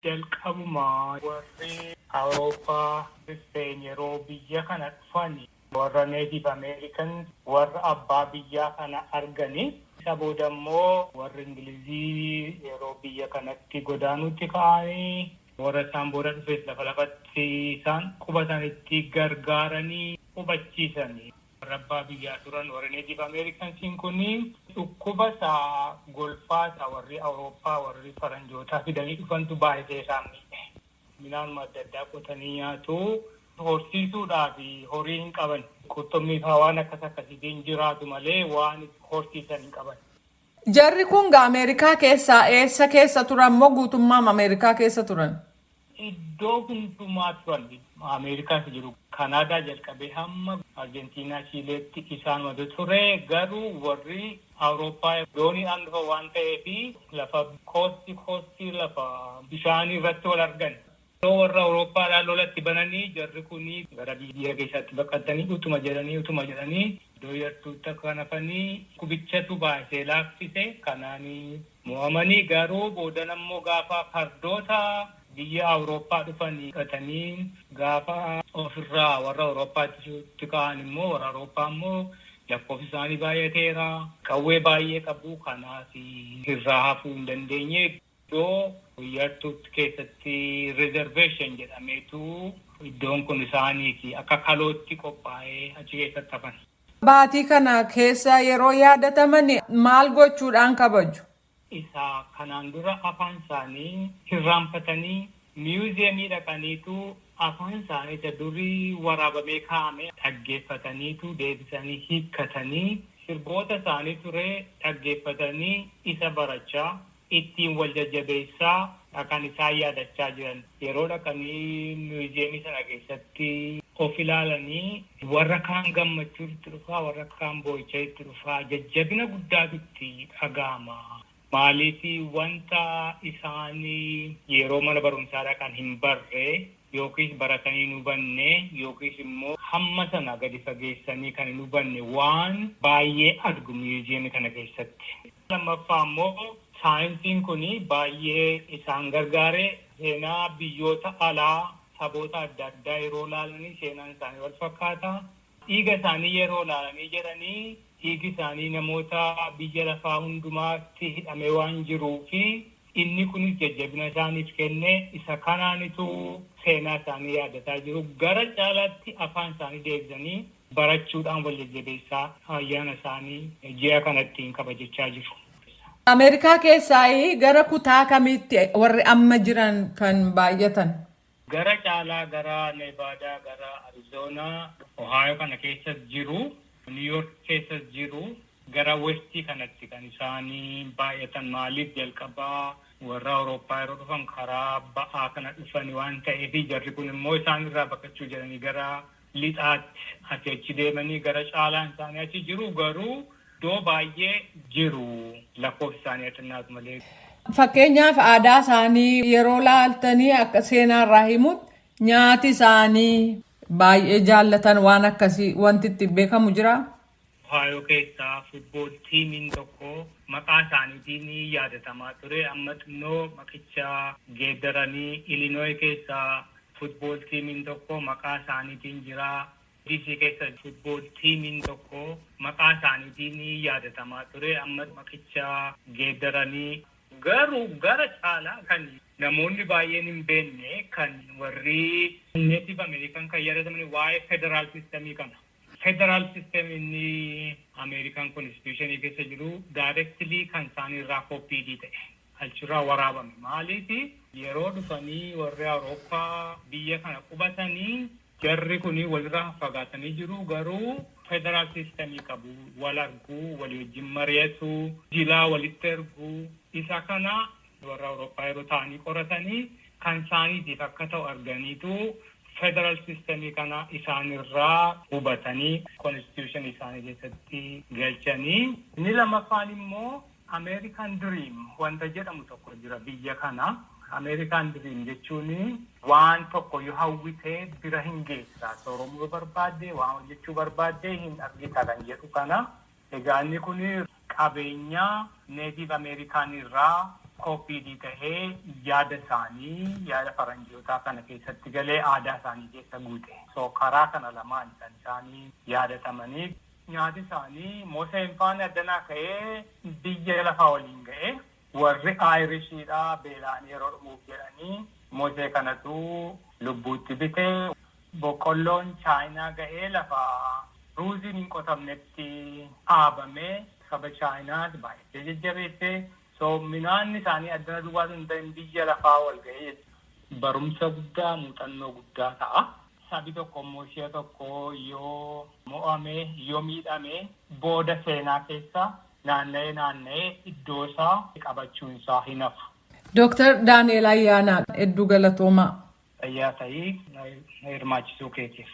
Jalqabuma warri Awurooppaa, Ispeen yeroo biyya kana dhufan, warra Native American, warra abbaa biyyaa kana arganii, isa booda immoo warri Ingilizii yeroo biyya kanatti godaanuutti ka'anii, warra isaan booda dhufes lafa lafatti isaan qubatanitti gargaaranii qubachiisanii. Warra abbaa biyyaa turan, warri Native Americansiin kun, dhukkuba isaa golfaa isaa warri Awurooppaa, warri faranjootaa fidanii dhufantu baay'ee isaan miidhe. Midhaanuma adda addaa qotanii nyaatu. Horsiisuudhaaf horii hin qaban. Qurxummii fa'aa waan akkas akkasiitiin jiraatu malee waan horsiisan hin qaban. Jarri kun gaa Ameerikaa keessaa eessa keessa turan moo guutummaa Ameerikaa keessa turan? Iddoo hundumaa turan. Ameerikaas jiru. Kanaadaa jalqabee hamma Arjentiinaa, Chiileetti isaanumatu ture. Garuu warri Awurooppaa dooniidhaan dhufa waan ta'eef, lafa coast lafa bishaanii irratti wal argan. Yeroo warra Awurooppaadhaan lolatti bananii, jarri kun gara biyya keessaatti baqatanii, utuma jedhanii iddoo yartuutti akka hafanii kubichatu baasee laaffise. Kanaanii mo'amanii. Garuu boodan ammoo gaafa fardoota biyya Awurooppaa dhufanii qatanii gaafa ofirraa warra Awurooppaatti ka'an immoo, warra Awurooppaa immoo lakkoofsi isaanii baay'ateera. Qawwee baay'ee qabu, kanaaf irraa hafuu hin dandeenye. Iddoo yartuutti keessatti reservation jedhameetu iddoon kun isaaniif akka kalootti qophaa'ee achi keessatti hafan. Baatii kana keessa yeroo yaadataman maal gochuudhaan kabaju? Isa kanaan dura afaan isaanii hirraanfatanii, museum dhaqaniitu afaan isaanii isa durii waraabamee kaa'ame dhaggeeffataniitu, deebisanii hiikkatanii, sirboota isaanii ture dhaggeeffatanii, isa barachaa, ittiin wal jajjabeessaa kan isaan yaadachaa jiran. Yeroo dhaqanii museum sana keessatti of ilaalanii, warra kaan gammachuu itti dhufaa, warra kaan boo'icha itti dhufaa, jajjabina guddaatu itti dhaga'ama. Maaliif, wanta isaan yeroo mana barumsaa dhaqan hin barre, yookiis baratanii hin hubanne, yookiis immoo hamma sana gadi fageessanii kan hin hubanne waan baay'ee argu museum kana keessatti. Lammaffaa immoo saayinsiin kun baay'ee isaan gargaare. Seenaa biyyoota alaa, saboota adda addaa yeroo laalanii, seenaan isaanii wal fakkaata. Dhiiga isaanii yeroo laalanii jedhanii, dhiigi isaanii namoota biyya lafaa hundumaatti hidhamee waan jiruu fi inni kunis jajjabina isaaniif kenne. Isa kanaanitu seenaa isaanii yaadataa jiru. Gara caalaatti afaan isaanii deebisanii barachuudhaan wal jajjabeessaa ayyaana isaanii ji'a kanattiin kabajachaa jiru. Ameerikaa keessaa gara kutaa kamiitti warri amma jiran kan baay'atan? Gara caalaa gara Nevaadaa, gara Arizoonaa, Ohaayo kana keessa jiru, New York keessa jiru, gara west kanatti kan isaanii baay'atan. Maaliif, jalqabaa warra Awurooppaa yeroo dhufan karaa ba'aa kana dhufan waan ta'eef, jarri kun immoo isaan irraa baqachuu jedhanii gara lixaatti asii achi deemanii gara caalaan isaanii achi jiru. Garuu iddoo baay'ee jiru, lakkoofsi isaanii xinnaatu malee. Fakkeenyaaf, aadaa isaanii yeroo laaltanii, akka seenaarraa himutti, nyaati isaanii baay'ee jaallatan waan akkasii wanti itti beekamu jira? Ohayoo keessaa football teamiin tokko maqaa isaaniitiin yaadatamaa ture. Amma xinnoo maqicha geeddaranii. Ilinooyi keessaa football teamiin tokko maqaa isaaniitiin jira. DC keessa football teamiin tokko maqaa isaaniitiin yaadatamaa ture. Amma maqicha geeddaranii. Garuu gara caalaa kan namoonni baay'een hin beekne, kan warri Native American kan yaadataman, waa'ee federal system kana. Federal system inni Ameerikaan constitution keessa jiru directly kan isaan irraa copy ta'e. Achirraa waraabame. Maaliif, yeroo dhufanii warri Awurooppaa biyya kana qubatanii, jarri kun walirraa fagaatanii jiru, garuu federal system qabu. Wal arguu, walii wajjin mari'atu, jilaa walitti ergu. Isa kana warra Awurooppaa yeroo ta'anii qoratanii, kan isaaniitiif akka ta'u arganiitu, federal system kana isaanirraa hubatanii constitution isaanii keessatti galchanii. Inni lammaffaan immoo American Dream wanta jedhamu tokko jira biyya kana. American Dream jechuun waan tokko yoo hawwitee bira hin geessa. Sooromuu barbaadde, waan hojjechuu barbaadde hin argita kan jedhu kana. Egaa inni kun qabeenya Native American irraa Copied ta'ee yaada isaanii, yaada faranjootaa kana keessatti galee aadaa isaanii keessa guute. So karaa kana lamaan kan isaanii yaadatamanii, nyaati isaanii moseen faana addanaa ka'ee biyya lafaa waliin ga'ee, warri Irishiidhaa beelaan yeroo dhumuuf jedhanii mosee kanatu lubbuutti bitee, boqqolloon Chaayinaa ga'ee lafa ruuziin hin qotamnetti dhaabamee saba Chaayinaas baay'ee jajjabeessee. So midhaan isaanii addana duwwaa hin ta'in, biyya lafaa wal ga'ee barumsa guddaa, muuxannoo guddaa ta'a. Sabi tokko immoo ishee tokko yoo mo'ame, yoo miidhame, booda seenaa keessa naanna'ee naanna'ee iddoo isaa qabachuun isaa hin hafu. Dooktar Daani'el Ayyaanaa, hedduu galatoomaa. Fayyaa ta'ii, hirmaachisuu keetiif.